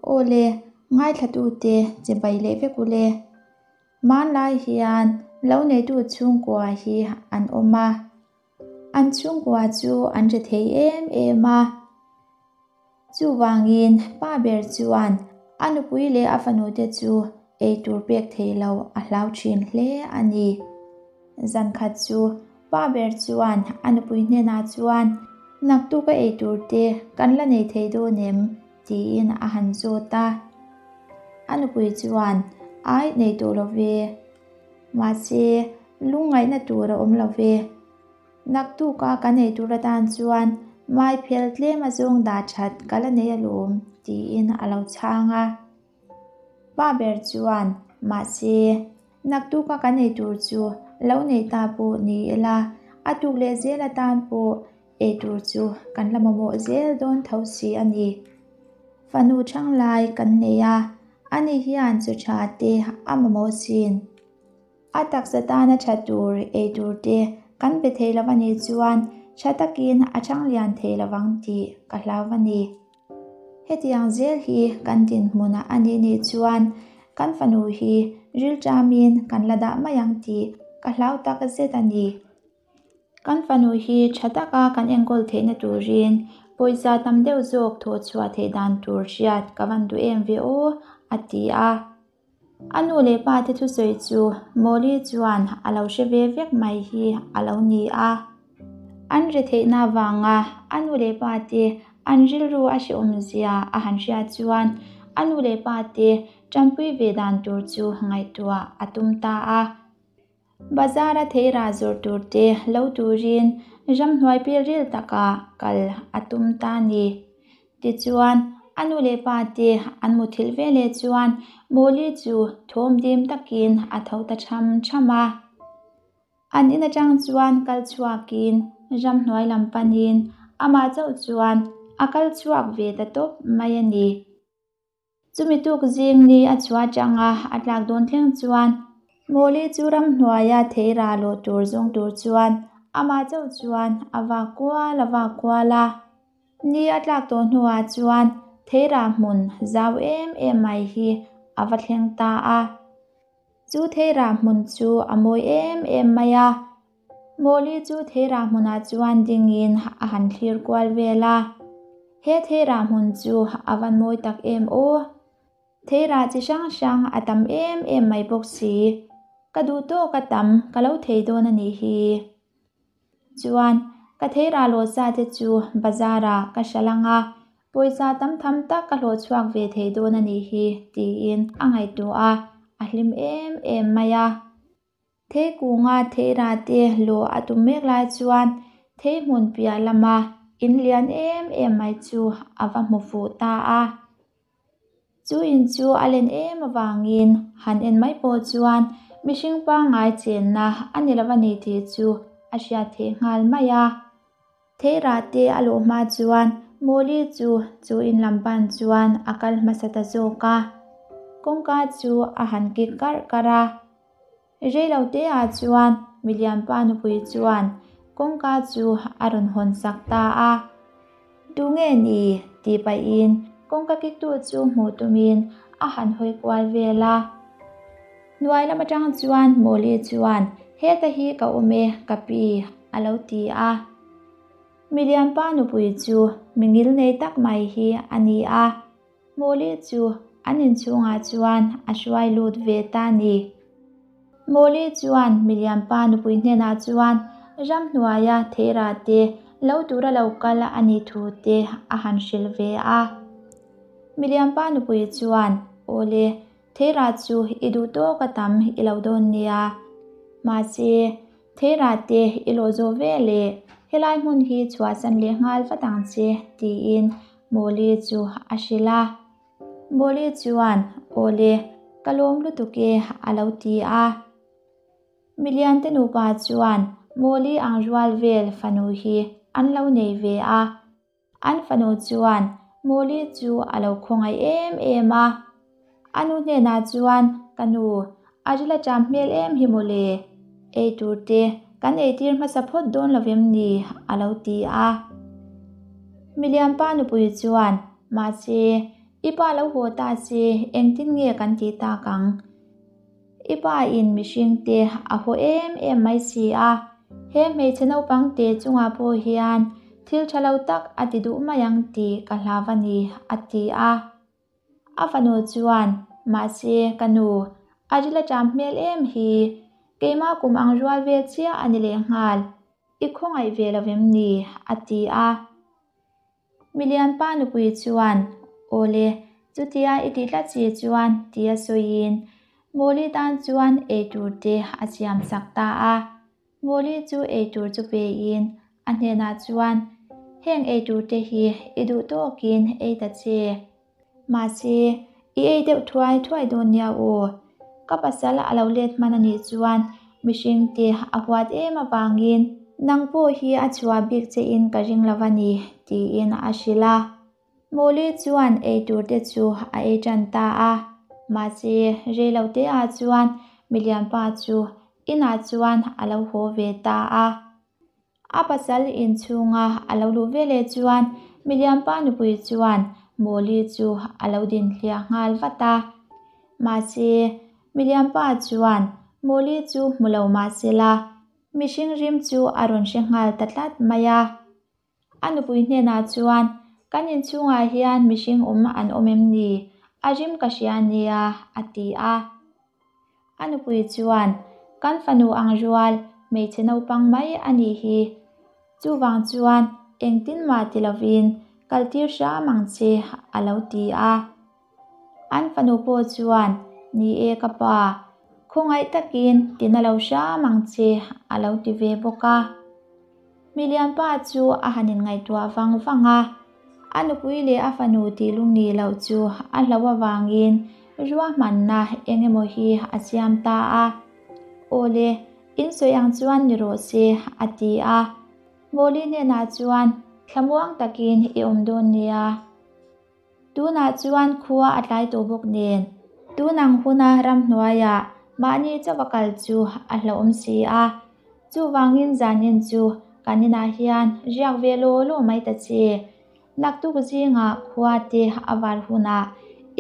Aw le, ngaithlatute che bai leh vek u le. Hmanlai hian lo neitu chhungkua hi an awm a, an chhungkua chu an hre thei em em a. Chuvangin pa ber chuan a nupui leh a fanute chu eitur pek thei lo a hlau thin hle a ni. Zankhat chu pa ber chuan a nupui hnenah chuan, Naktuk a eitur te kan la nei thei dawn em? tiin a han zawt a. A nupui chuan, Ai, nei tawh lo ve. Mahse, lungngaihna tur a awm lo ve. Naktuka kan ei tur atan chuan mai phel tlem a zawng dah that ka la nei alawm, tiin a lo chhang a. Pa ber chuan, Mahse, naktuka kan ei tur chu lo nei ta pawh ni ila, a tuk leh zel atan pawh ei tur chu kan la mamawh zel dawn tho si a ni. Fanu chhang lai kan nei a, ani hian chaw tha te a mamawh sin. A taksa tana tha tur ei tur te kan pe thei lo a nih chuan tha takin a chhang lian thei lo vang tih ka hlau a ni. Hetiang zel hi kan dinhmunah a nih nih chuan kan fanu hi rilṭamin kan la dah mai ang tih ka hlau tak zet a ni. Kan fanu hi tha taka kan enkawl theihna turin pawisa tam deuh zawk thawh chhuah theih dan tur hriat ka van duh em ve aw, a ti a. A nu leh pa te thusawi chu Mawli chuan a lo hre ve vek mai hi a lo ni a. An ri theihna avanga a nu leh pa te an rilru a hrehawm zia a han hriat chuan a nu leh pa te tanpui ve dan tur chu ngaihtuah a tum ta a. Bazar-a theirah zawrh tur te lo turin ramhnuai pilril taka kal a tum ta a ni. Tichuan, a nu leh pa te an muthilh ve leh chuan Mawli chu thawm dim takin a tho ta tham tham a. An in atang chuan kal chhuakin ramhnuai lam panin amah chauh chuan a kal chhuak ve ta tawp mai a ni. Chumi tuk zing ni a chhuah atanga a tlak dawn thleng chuan Mawli chu ramhnuaia theira lawh tur zawng tur chuan amah chauh chuan a vak kual a vak kual a. Ni a tlak tawh hnuah chuan theira hmun zau em em mai hi a va thleng ta a. Chu theirah hmun chu a mawi em em mai a, Mawli chu theirah hmunah chuan dingin a han thlir kual vel a. He theirah hmun chu a van mawi tak em aw! Theirah chi hrang hrang a tam em em mai bawk si. Ka duh tawk a tam ka lo thei dawn a nih hi. Chuan, ka theirah lawh sa te chu bazar ah ka hral ang a, pawisa tam tham tak ka hlawh chhuak ve thei dawn a nih hi tiin a ngaihtuah a, a hlim em em mai a. Thei kunga theirah te lawh a tum mek lai chuan thei hmun piah lama in lian em em mai chu a va hmu fuh ta a. Chu in chu a len em avangin han en mai pawh chuan mihring pangngai chenna a ni lo a ni tih chu a hriat theih nghal mai a. Theirah te a lawh hma chuan Mawli chu chu in lam pan chuan a kal hmasa ta zawk a. Kawngka chu a han kik karh karh a. Reiloteah chuan milianpa nupui chuan kawngka chu a rawn hawn sak ta a. Tunge ni? tih pahin kawngka kiktu chu hmuh tumin a han hawi kual vel a. Hnuai lam atang chuan Mawli chuan, Heta hi ka awm e, ka pi, a lo ti a. Milianpa nupui chu mi ngilnei tak mai hi a ni a. Mawli chu an inchhungah chuan a hruai lut ve ta ni. Mawli chuan milianpa nupui hnenah chuan ramhnuaia theira te lo tura lo kal a nih thu te a han hrilh ve a. Milianpa nupui chuan, Awle, theira chu i duh tawk a tam i lo dawn nia. Mahse, theira te i lawh zawh ve le, helai hmun hi chhuahsan leh nghal vat ang che, tiin Mawli chu a hrilh a. Mawli chuan, Awle, ka lawm lutuk e, a lo ti a. Miliante nupa chuan Mawli ang rual vel fanu hi an lo nei ve a. An fanu chuan Mawli chu a lo khawngaih em em a. A nu hnenah chuan, Ka nu, a ril a ṭam hmel em hi mawle, ei tur te kan eitir hmasa phawt dawn lo vem ni? a lo ti a. Milianpa nupui chuan, Mahse, I pa lo haw ta se engtin nge kan tih tak ang? I pa in mihring te a haw em em mai si a, he hmeichhe naupang te chungah pawh hian thil tha lo tak a ti duh mai ang tih ka hlau a ni, a ti a. A fanu chuan, Mahse, ka nu, a ril a ṭam hmel em hi, keimah kum ang rual vel chiah a ni lehnghal, i khawngaih ve lo em ni? a ti a. Milianpa nupui chuan, Awle, chutia i tih tlat si chuan, tia sawiin Mawli tan chuan eitur te a siam sak ta a. Mawli chu eitur chu pein a hnenah chuan, Heng eitur te hi i duh tawkin ei ta che. Mahse, i ei deuh thuai thuai dawn nia aw. Ka pasal a lo let hman a nih chuan mihring te a huat em avangin nang pawh hi a chhuah bik che in ka ring lo a ni, tiin a hrilh a. Mawli chuan ei tur te chu a ei tan ta a. Mahse, rei lo te ah chuan milianpa chu inah chuan a lo haw ve ta a. A pasal inchhunga a lo luh veleh chuan Milianpa nupui chuan Mawli chu a lo din hliah nghal vat a. Mahse, Milianpa chuan Mawli chu hmu lo mah sela, mihring rim chu a rawn hre nghal ta tlat mai a. A nupui hnenah chuan, Kan inchhungah hian mihring awm an awm em ni? A rim ka hria nia, a ti a. A nupui chuan, Kan fanu ang rual, hmeichhe naupang mai a nih hi. Chuvang chuan engtin mah ti lovin kaltir hram ang che, a lo ti a. An fanu pawh chuan, Ni e ka pa, khawngaih takin tina lo hram ang che, a lo ti ve bawk a. Milianpa chu a han inngaihtuah vang vang a, a nupui leh a fanu tih lungni loh chu a hlauh avangin ruahmanna eng emaw hi a siam ta a. Aw le, in sawi ang chuan ni rawh se, a ti a. Mawli hnenah chuan, Thlamuang takin i awm dawn nia. Tunah chuan khua a tlai tawh bawk nen, tunang huna ramhnuaiah mahni chauha kal chu a hlauhawm si a. Chuvangin zanin chu kan inah hian riak ve law law mai ta che. Naktuk zingah khua te a var hunah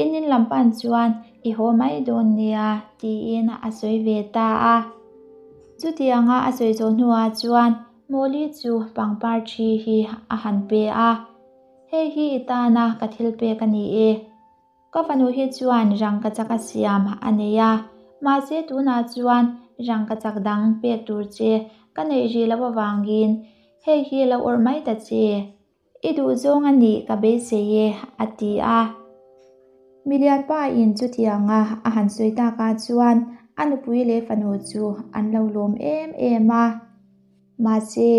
in in lam pan chuan i haw mai dawn nia tiin a sawi ve ta a. Chutianga a sawi zawh hnuah chuan Mawli chu pangpar thi hi a han pe a. Hei hi i tana ka thil pek a ni e. Ka fanu hi chuan rangkachak a siam a nei a, mahse tunah chuan rangkachak dang pek tur che ka neih rih loh avangin hei hi lo awrh mai ta che. I duh zawng a nih ka beisei e, a ti a. Milianpa in chutianga a han sawi takah chuan a nupui leh fanu chu an lo lawm em em a. Mahse.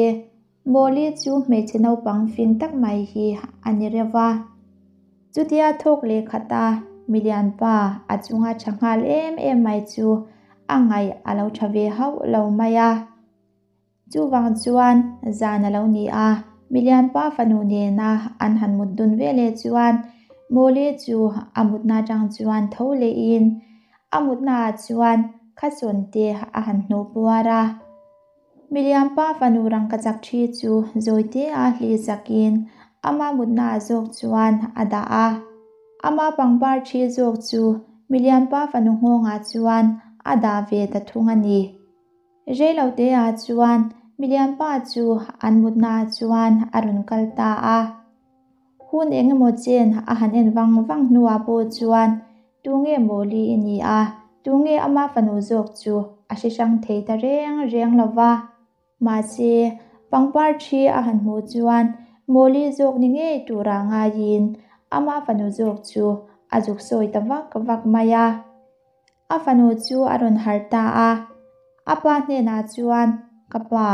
Mawli chu hmeichhe naupang fing tak mai hi a ni reuh va. Chutia thawk leh khata milianpa a chunga tha nghal em em mai chu a ngaih a lo tha ve hauh lo mai a. Chuvang chuan zan a lo ni a, milianpa fanu nena an han mut dun veleh chuan Mawli chu a mutna atang chuan tho lehin a mutnaah chuan khasawn te a han hnawh puar a. Milianpa fanu rangkachak thi chu Zawitea hli zakin ama mutnaah zawk chuan a dah a. Ama pangpar thi zawk chu Milianpa fanu nghawngah chuan a dah ve ta thung a ni. Reiloteah chuan Milianpa chu an mutnaah chuan a rawn kal ta a. Hun eng emaw chen a han en vang vang hnuah pawh chuan tunge Mawli i ni a, tunge ama fanu zawk chu a hre hrang thei ta reng reng lo va. Mahse, pangpar thi a han hmuh chuan Mawli zawk ni ngei tura ngaiin ama fanu zawk chu a zuk sawi ta vak vak mai a. A fanu chu a rawn harh ta a, a pa hnenah chuan, Ka pa,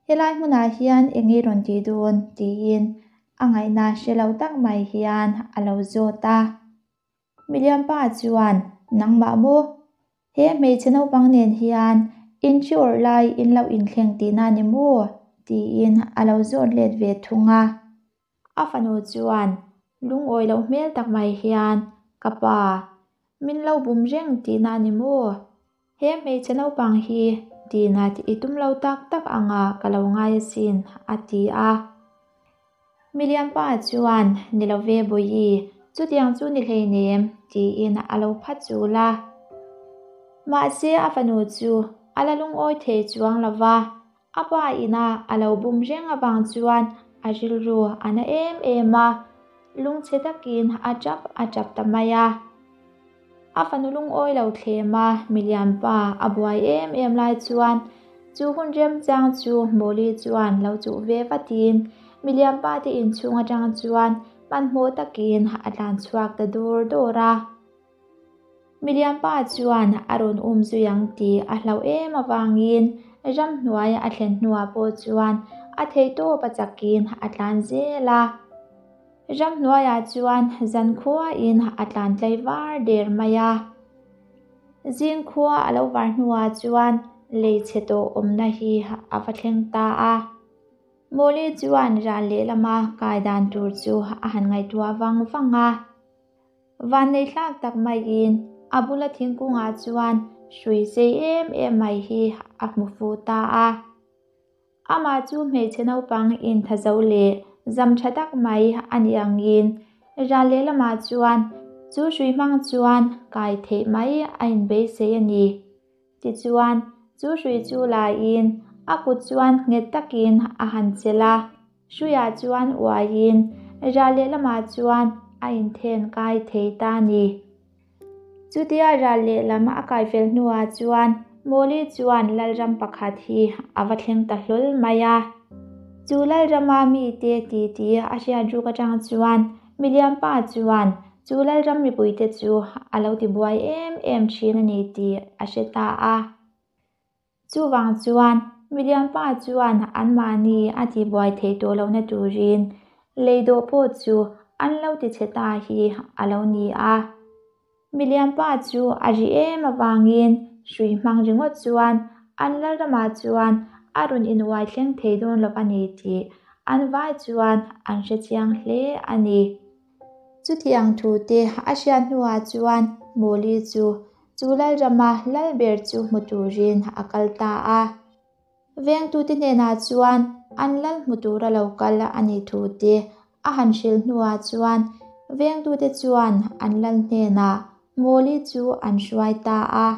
Helai hmunah hian eng i rawn tih dawn? tiin a ngaihna hre lo tak mai hian a lo zawt a. Milianpa chuan, Nangmah maw? He hmeichhe naupang nen hian in thi awrh lai in lo inthleng tihna ni maw? tiin a lo zawt let ve thung a. A fanu chuan lungawi loh hmel tak mai hian, Ka pa, min lo bum reng tihna a ni maw? He hmeichhe naupang hi tihnat i tum lo tak tak anga ka lo ngai asin, a ti a. Milianpa chuan, Ni lo ve Bawihi, Chutiang chu ni hleinem, tiin a lo phat chul a. Mahse a fanu chu a la lungawi thei chuang lo va, a pa ina a lo bum reng avang chuan a rilru a na em em a, lungchhe takin a tap a tap ta mai a. A fanu lungawi lo thlem a, milianpa a buai em em lai chuan chu hun remchang chu Mawli chuan lo chuh ve vatin milianpa te inchhung atang chuan hmanhmawh takin a tlan chhuak ta dur dur a. Milianpa chuan a rawn um zui ang tih a hlauh em avangin ramhnuai a thlen hnuah pawh chuan a theihtawp a chakin a tlan zel a. Ramhnuaiah chuan zankhuain a tlan tlai var der mai a. Zingkhua a lo var hnuah chuan lei chhe tawh awmna hi a va thleng ta a. Mawli chuan ral lehlama kai dan tur chu a han ngaihtuah vang vang a. Vanneihlak tak maiin a bula thingkungah chuan hrui sei em em mai hi a hmu fu ta a. Amah chu hmeichhe naupang inthazo leh zam tha tak mai a nih angin ral lehlamah chuan chu hrui hmang chuan kai theih mai a inbeisei a ni. Tichuan, chu hrui chu laiin a kut chuan nghet takin a han chelh a, hruiah chuan uaiin ral lehlamah chuan a inthen kai thei ta a ni. Chutia ral lehlam a kai fel hnuah chuan Mawli chuan Lalram pakhat hi a va thleng ta hlawl mai a. Chu Lalrama mite titi a hriat ruk atang chuan Milianpa chuan chu Lalram mipuite chu a lo tibuai em em thin a ni tih a hre ta a. Chuvang chuan Milianpa chuan anmahni a tihbuai theih tawh lohna turin lei dawh pawh chu an lo tichhe ta hi a lo ni a. Milianpa chu a ri em avangin hrui hmang ringawt chuan an lalramah chuan a rawn inuai thleng thei dawn lo a ni tih an vai chuan an hre chiang hle a ni. Chutiang thute a hriat hnuah chuan Mawli chu chu lalrama lal ber chu hmu turin a kal ta a. Vengtute hnenah chuan an lal hmu tura lo kal a nih thu te a han hrilh hnuah chuan vengtute chuan an lal hnenah Mawli chu an hruai ta a.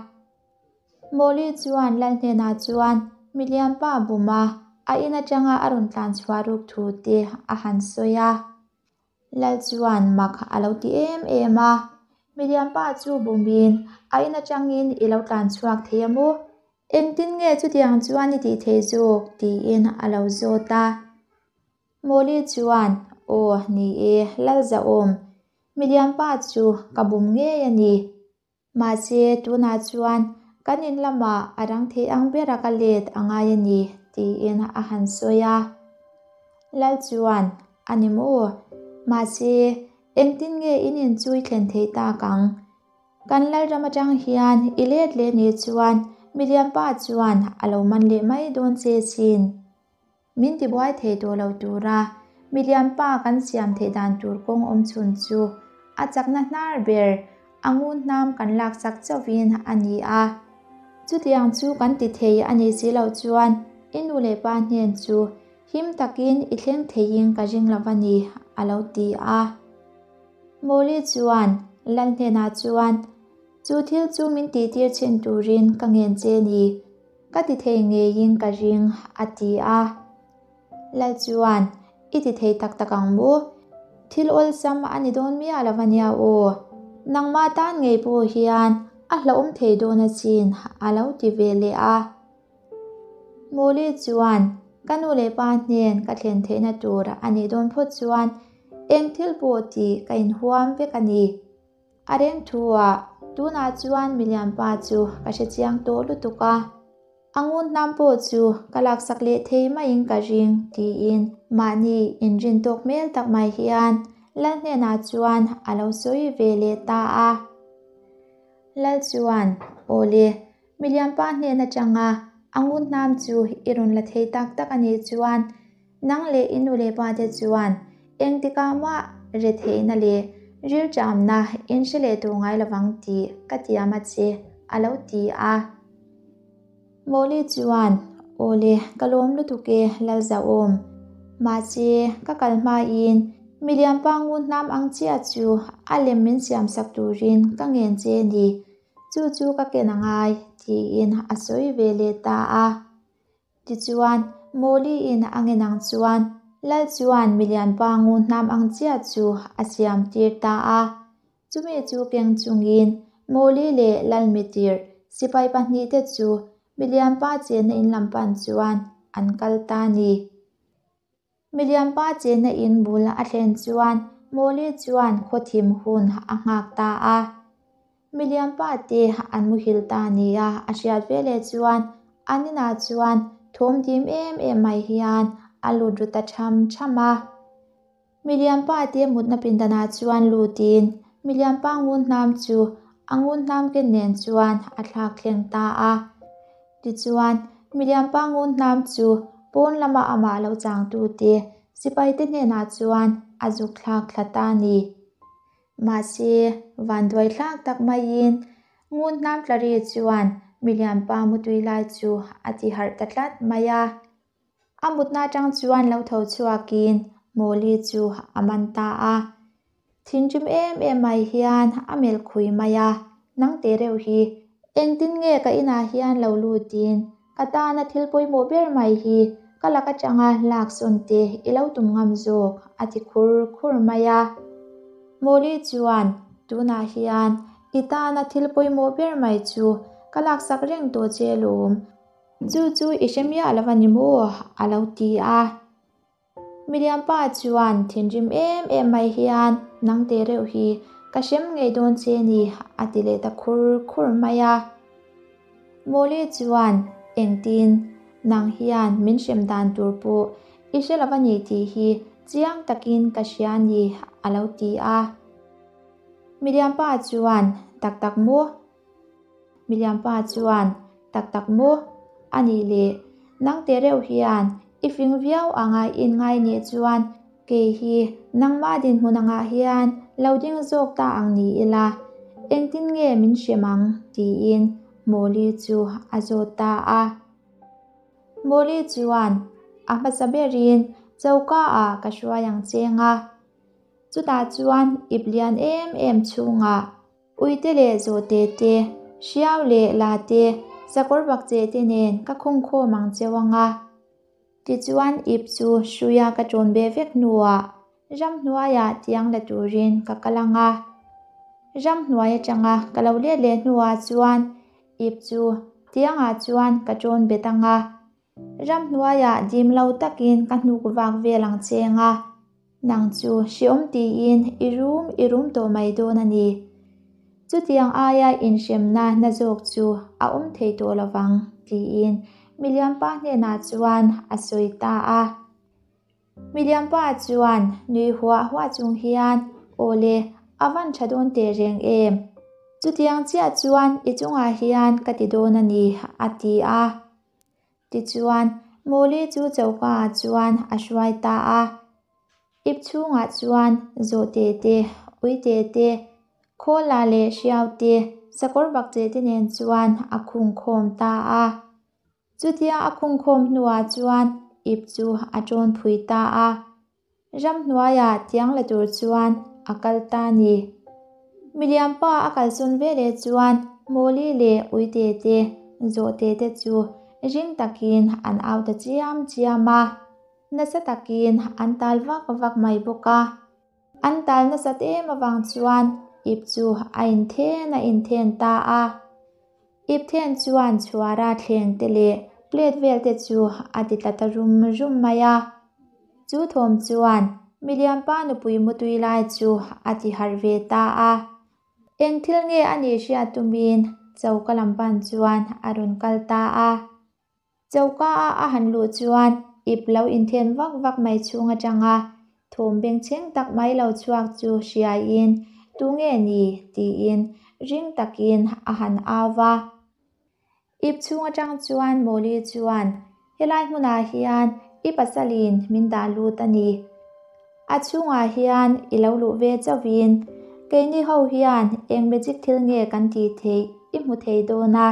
Mawli chuan lal hnenah chuan milianpa buma a in atanga a rawn tlan chhuah ruk thu te a han sawi a. Lal chuan mak a lo ti em em a, Milianpa chu bumin a in atangin i lo tlan chhuak thei a maw? Engtin nge chutiang chuan i tih thei zawk? tiin a lo zawt a. Mawli chuan, Aw, ni e, Lal Zahawm, Milianpa chu ka bum ngei a ni. Mahse, tunah chuan kan in lamah a rang thei ang bera ka let a ngai a ni, tiin a han sawi a. Lal chuan, A ni maw? Mahse, engtin nge in inchhui thlen theih tak ang? Kan Lalram atang hian i let leh nih chuan Milianpa chuan a lo man leh mai dawn che sin. Min tibuai thei tawh lo tura Milianpa kan siam theih dan tur kawng awm chhun chu a chakna hnar ber a ngun hnam kan laksak chauhin a ni a. Chutiang chu kan ti thei a nih si loh chuan i nu leh pa hnen chu him takin i thleng theiin ka ring lo a ni, a lo ti a. Mawli chuan Lal hnenah chuan, Chu thil chu min tihtir chhin turin ka ngen che ni, ka ti thei ngeiin ka ring, a ti a. Lal chuan, I ti thei tak tak ang maw? Thil awlsam a ni dawn miah lo a nia aw. Nangmah tan ngei pawh hian a hlauhawm thei dawn asin, a lo ti ve leh a. Mawli chuan, Ka nu leh pa hnen ka thlen theihna tur a nih dawn phawt chuan eng thil pawh tih ka inhuam vek a ni. A reng thu-ah tunah chuan milianpa chu ka hre chiang tawh lutuk a, a ngun hnam pawh chu ka laksak leh thei maiin ka ring tiin mahni inrin tawk hmel tak mai hian Lal hnenah chuan a lo sawi ve leh ta a. Lal chuan, Awle, Milianpa hnen atanga a ngun hnam chu i rawn la thei tak tak a nih chuan nang leh i nu leh pa te chuan engtikah mah retheihna leh rilṭamna in hre leh tur ngai lovang tih ka tiam a che, a lo ti a. Mawli chuan, Awle, ka lawm lutuk e, Lalzahawm. Mahse, ka kal hmain. Milianpa ngunhnam ang chiah chu a lem min siamsak turin ka ngen che ni, chu chu ka ken a ngai, tiin a sawi ve leh ta a. Tichuan, Mawliin a ngen ang chuan Lal chuan milianpa ngunhnam ang chiah chu a siam tir ta a. Chumi chu keng chungin Mawli leh Lalmitir sipai pahnihte chu milianpa chenna in lam pan chuan an kal ta ni. Milianpa chenna in bul a thlen chuan Mawli chuan khawthim hun a nghak ta a. Milianpa te an muhil ta nia a hriat veleh chuan an inah chuan thawm dim em em mai hian a lut ru ta tham tham a. Milianpa te mutna pindanah chuan lutin Milianpa ngun hnam chu a ngun hnam ken nen chuan a thlak thleng ta a. Tichuan, Milianpa ngun hnam chu pawn lama amah lo changtute sipaite hnenah chuan a zuk thlak thla ta a ni. Mahse, vanduai thlak tak maiin ngun hnam tla ri chuan Milianpa mutui lai chu a ti harh ta tlat mai a. A mutna atang chuan lo tho chhuakin Mawli chu a man ta a. Thinrim em em mai hian a melh khui mai a, Nang teh reuh hi, engtin nge ka inah hian lo lutin ka tana thil pawimawh ber mai hi ka lak atanga laksawn te i lo tum ngam zawk a ti khur khur mai a. Mawli chuan tunah hian i tana thil pawimawh ber mai chu ka laksak reng tawh che lawm. Chu chu i hre miah lo a ni maw? a lo ti a. Milianpa chuan thinrim em em mai hian nang teh reuh hi ka hrem ngei dawn che ni a ti leh ta khur khur mai a. Mawli chuan engtin nang hian min hrem dan tur pawh i hre lo a ni tih hi chiang takin ka hria ni a lo ti a. Milianpa chuan tak tak maw? Milianpa chuan, Tak tak maw? A nih leh, nang teh reuh hian i fing viau anga i inngai nih chuan kei hi nangmah dinhmun angah hian lo ding zawk ta ang ni ila, engtin nge min hrem ang? tiin Mawli chu a zawt ta a. Mawli chuan, A hmasa berin choka ah ka hruai ang cheng a, chutah chuan ip lian em em chhungah, Uite leh zawhte te, hriau leh la te, sakawr bakcheh te nen ka khung khawm ang cheu ang a. Tichuan ip chu hruia ka ṭawn ve vek hnuah ramhnuaiah tiang la turin ka kal ang a. Ramhnuai aṭanga ka lo let leh hnuah chuan ip chu tiangah chuan ka ṭawn bet ang a. Ramhnuaiah dim lo takin ka hnuk vak vel ang cheng a. Nang chu hreawm tiin i rum i rum tawh mai dawn a ni. Chutiang aia inhremna na zawk chu a awm thei tawh lovang, tiin Milianpa hnenah chuan a sawi ta a. Milianpa chuan nui huah huah chung hian, Aw le, a van tha dawn teh reng em? Chutiang chiah chuan i chungah hian ka ti dawn a ni, a ti a. Tichuan, Mawli chu choka ah chuan a hruai ta a. Ip chhungah chuan zawhte te, uite te, khawla leh hriau te, sakawr bakcheh te nen chuan a khung khawm ta a. Chutia a khung khawm hnuah chuan ip chu a ṭawn phui ta a. Ramhnuaiah tiang la tur chuan a kal ta ni. Milianpa a kalsawn veleh chuan Mawli leh Uite te, Zawhte te chu ring takin an au ta chiam chiam a. Nasa takin an tal vak vak mai bawk a. An tal nasat em avang chuan ip chu a inthen a inthen ta a. Ipthen chuan chhuara thleng te leh plate vel te chu a ti tla ta rum rum mai a. Chu thawm chuan Milianpa nupui mutui lai chu a ti harh ve ta a. Eng thil nge a nih hriat tumin choka lam pan chuan a rawn kal ta a. Choka a a han luh chuan ip lo inthen vak vak mai chhung atanga thawm bengchheng tak mai lo chhuak chu hriaiin tunge ni tiin ring takin a han au va. Ip chhung atang chuan Mawli chuan helai hmunah hian i pasalin min dah lut a ni. A chhungah hian i lo luh ve chauhin keini ho hian eng magic thil nge kan tih theih i hmu thei dawn a,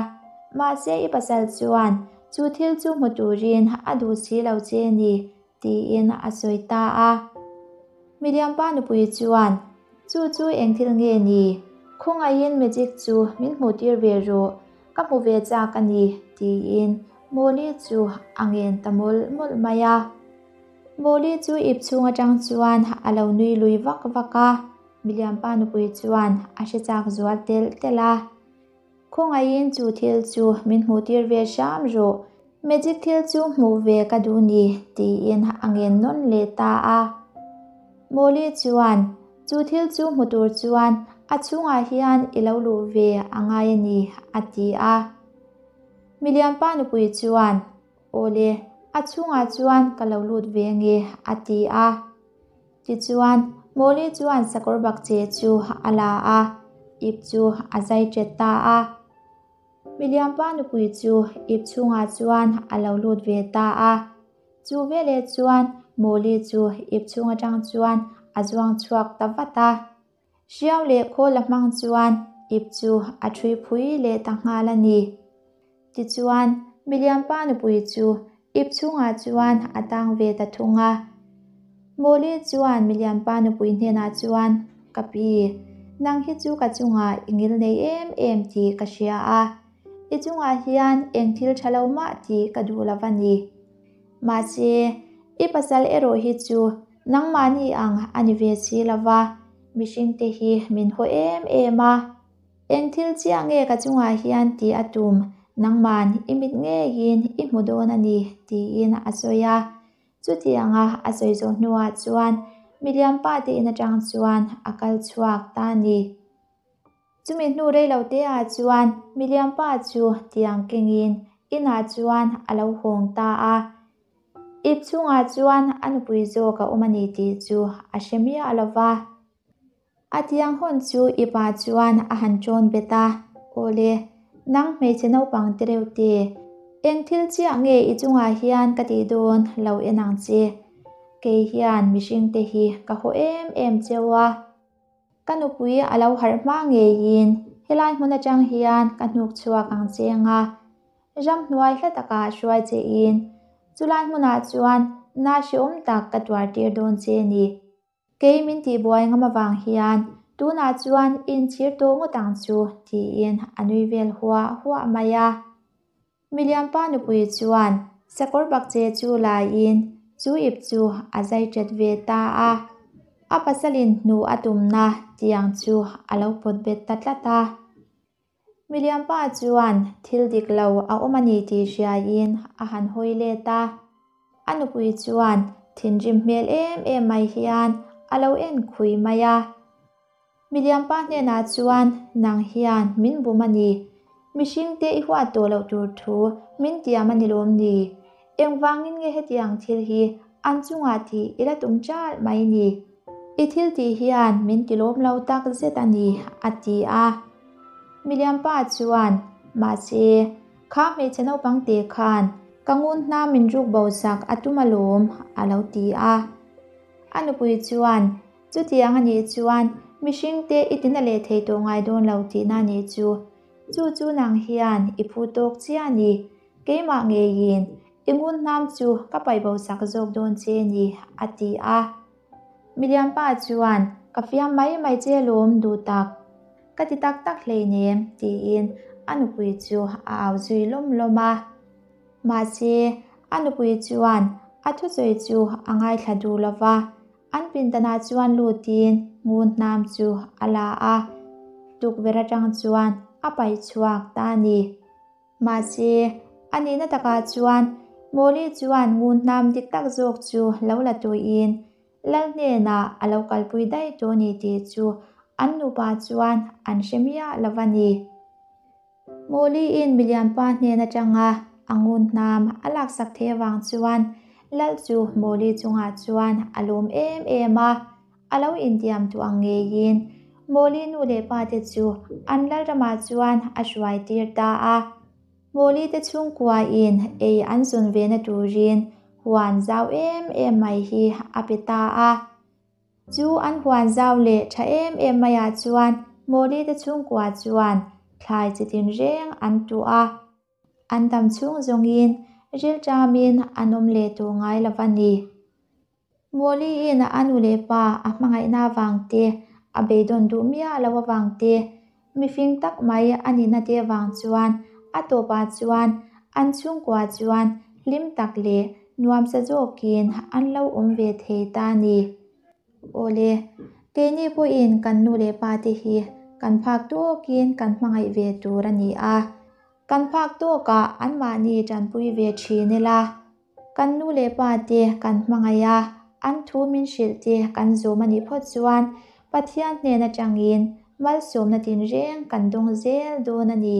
mahse i pasal chuan chu thil chu hmu turin a duh si lo che ni tiin a sawi ta a. Milianpa nupui chuan, Chu chu eng thil nge ni? Khawngaihin magic chu min hmuh tir ve rawh, ka hmu ve chak a ni, tiin Mawli chu a ngen ta mawlh mawlh mai a. Mawli chu ip chhung atang chuan a lo nui lui vak vak a, Milianpa nupui chuan a hre chak zual telh telh a. Khawngaihin chu thil chu min hmuh tir ve hram rawh, magic thil chu hmuh ve ka duh ni, tiin a ngen nawn leh ta a. Mawli chuan, Chu thil chu hmu tur chuan a chhungah hian i lo luh ve a ngai a ni, a ti a. Milianpa nupui chuan, Awle, a chhungah chuan ka lo lut ve nge, a ti a. Tichuan, Mawli chuan sakawr bakche chu a la a, ip chu a zai ṭet ta a. Milianpa nupui chu ip chhungah chuan a lo lut ve ta a. Chu veleh chuan Mawli chu ip chhung aṭang chuan a zuang chhuak ta vat a. Hriau leh khawl a hmang chuan ip chu a ṭhui phui leh ta nghal a ni. Tichuan, Milianpa nupui chu ip chhungah chuan a tang ve ta thung a. Mawli chuan Milianpa nupui hnenah chuan, Ka pi, nang hi chu ka chungah i ngil nei em em tih ka hria a, i chungah hian eng thil tha lo mah tih ka duh lo va ni. Mahse, i pasal erawh hi chu nangmahni ang a ni ve si lo va, mihringte hi min haw em em a. Eng thil chiah nge ka chungah hian tih a tum, nangman i mit ngeiin i hmu dawn a ni, tiin a sawi a. Chutianga a sawi zawh hnuah chuan milianpa te in atang chuan a kal chhuak ta a ni. Chumi hnu rei lo te ah chuan milianpa chu tiang kengin inah chuan a lo hawng ta a. Ip chhungah chuan a nupui zawk a awm a ni tih chu a hre miah lo va. A tiang hawn chu i pa chuan a han ṭawn bet a, Awle, nang hmeichhe naupang te reuh te, eng thil chiah nge i chungah hian ka tih dawn lo en ang che. Kei hian mihring te hi ka haw em em cheu a. Ka nupui a lo harh hma ngeiin helai hmun aṭang hian ka hnuk chhuak ang che anga ramhnuai hla takah hruai che in chulai hmunah chuan na hrehawm tak ka tuar tir dawn che ni. Kei min tihbuai ngam avang hian tunah chuan i inchhir tawh ngawt ang chu tiin a nui vel huah huah mai a. Milianpa nupui chuan sakawr bakche chu laiin chu ip chu a zai ṭet ve ta a. A pasalin hnuh a tumna tiang chu a lo pawt bet ta tlat a. Milianpa chuan thil dik lo a awm a ni tih hriaiin a han hawi let a. A nupui chuan thinrim hmel em em mai hian a lo en khui mai a. Milianpa hnenah chuan nang hian min bum a ni. Mihringte i huat tawh loh tur thu min tiam a ni lawm ni? Engvangin nge hetiang thil hi an chungah tih i la tum ṭalh mai ni? I thil tih hian min ti lawm lo tak zet a ni, a ti a. Milianpa chuan, Mahse, kha hmeichhe naupang te khan ka ngun hna min ruk bo sak a tum alawm, a lo ti a. A nupui chuan, Chutiang a nih chuan mihringte i tina leh thei tawh ngai dawn lo tihna a nih chu. Chu chu nang hian i phu tawk chiah a ni. Keimah ngeiin i ngun hnam chu ka paih bo sak zawk dawn che ni, a ti a. Milianpa chuan, Ka fiam mai mai che lawm duh tak. Ka ti tak tak hleinem, tiin a nupui chu a au zui lawm lawm a. Mahse, a nupui chuan a thusawi chu a ngaithla duh lo va, An pindanah chuan lutin ngun hnam chu a la a, tukverh atang chuan a paih chhuak ta a ni. Mahse, a nihna takah chuan Mawli chuan ngun hnam dik tak zawk chu lo la tuiin Lal hnenah a lo kalpui daih tawh a ni tih chu an nupa chuan an hre miah lo va ni. Mawliin milianpa hnen atanga a ngun hnam a laksak theih avang chuan Lal chu Mawli chungah chuan a lawm em em a, a lo intiam duh ang ngeiin Mawli nu leh pa te chu an Lalramah chuan a hruai tir ta a. Mawli te chhungkuain ei an zawn ve na turin huan zau em em mai hi a pe ta a. Chu an huan zau leh tha em em maiah chuan Mawli te chhungkua chuan thlai chi tinreng an tuh a, an dam chhung zawngin rilṭamin an awm leh tawh ngai lo va ni. Mawliin a nu leh pa a hmangaihna avang te, a beidawn duh miah loh avang te, mifing tak mai a nihna te avang chuan a tawpah chuan an chhungkua chuan hlim tak leh nuamsa zawkin an lo awm ve thei ta a ni. Awle, keini pawhin kan nu leh pa te hi kan phak tawkin kan hmangaih ve tur a ni a, kan phak tawkah anmahni tanpui ve thin ila. Kan nu leh pa te kan hmangaih a, an thu min hrilh te kan zawm a nih phawt chuan Pathian hnen atangin malsawmna tinreng kan dawng zel dawn a ni.